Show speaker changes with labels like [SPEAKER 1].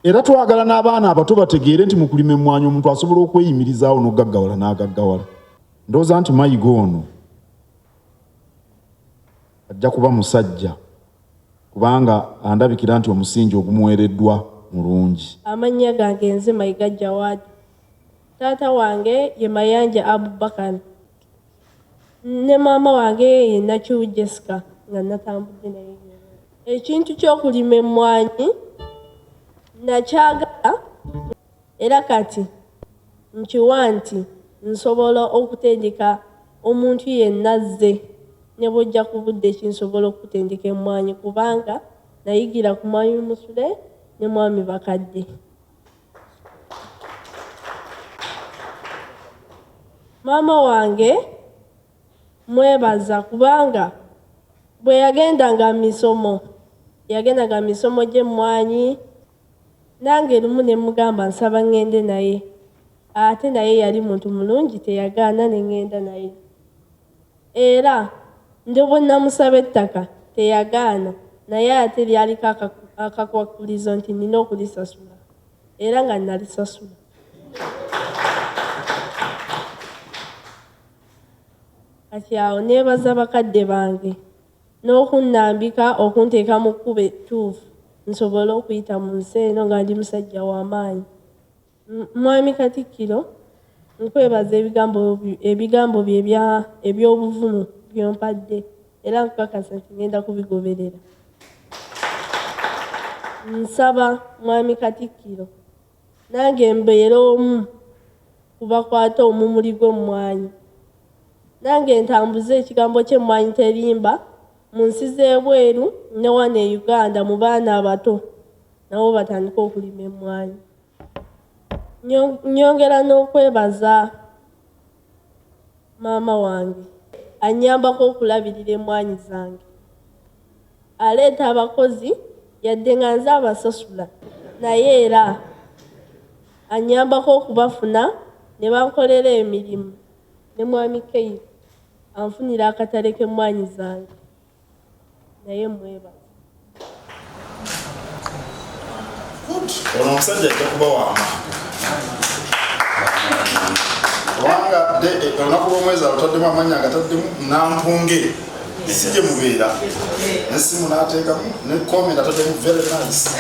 [SPEAKER 1] Era twagala n'abaana abato bategeere nti mu kulima emmwanyi omuntu asobola okweyimirizaawo n'okugaggawala n'agaggawala. Ndowooza nti Mayiga ono ajja kuba musajja kubanga andabikira nti omusingi ogumuweereddwa mulungi.
[SPEAKER 2] Amannya gange nze Mayiga Jawad. Taata wange ye Mayanja Abubakar ne maama wange ye Nakiwu Jessica nga natambudde naye. Ekintu ky'okulima emmwanyi nakyagala era kati nkiwa nti nsobola okutendeka omuntu yenna azze ne bw'ojja ku budde ki nsobola okukutendeka emmwanyi kubanga nayigira ku Mwami Musule ne Mwami Bakadde. Maama wange mwebaza kubanga bwe yagendanga mu misomo, yagendanga mu misomo gy'emmwanyi nange lumu ne mmugamba nsaba ŋŋende naye ate naye yali muntu mulungi teyagaana ne ŋŋenda naye. Era ne bwe namusaba ettaka teyagaana naye ate lyaliko akakwakkulizo nti nnina okulisasula era nga nalisasula. Kati awo neebaza bakadde bange n'okunnambika okunteeka mu kkubo ettuufu nsobole okuyita mu nsi eno nga ndi musajja wa maanyi. Mwami Katikkiro, nkwebaza ebigambo ebigambo byo ebya eby'obuvumu by'ompadde era nkukakasa nti ngenda kubigoberera. Nsaba Mwami Katikkiro nange mbeere omu ku bakwata omumuli gw'emmwanyi. Nange ntambuze ekigambo ky'Emmwanyi Terimba mu nsi z'ebweru ne wano e Uganda mu baana abato nabo batandike okulima emmwanyi. Nnyongera n'okwebaza maama wange annyambako okulabirira emmwaanyi zange. Aleeta abakozi yadde nga nze abasasula naye era annyambako okubafuna ne bankolera emirimu ne Mwami Keith anfunira akatale k'emmwaanyi zange. Naye mwebaza.
[SPEAKER 3] Ono omusajja ajja kuba wamaanyi kubanga olunaku lw'omwezi alutaddemu amannya nga taddemu nampunge si gye mubeera nesimu n'ateekamu ne comment ataddemu very nice.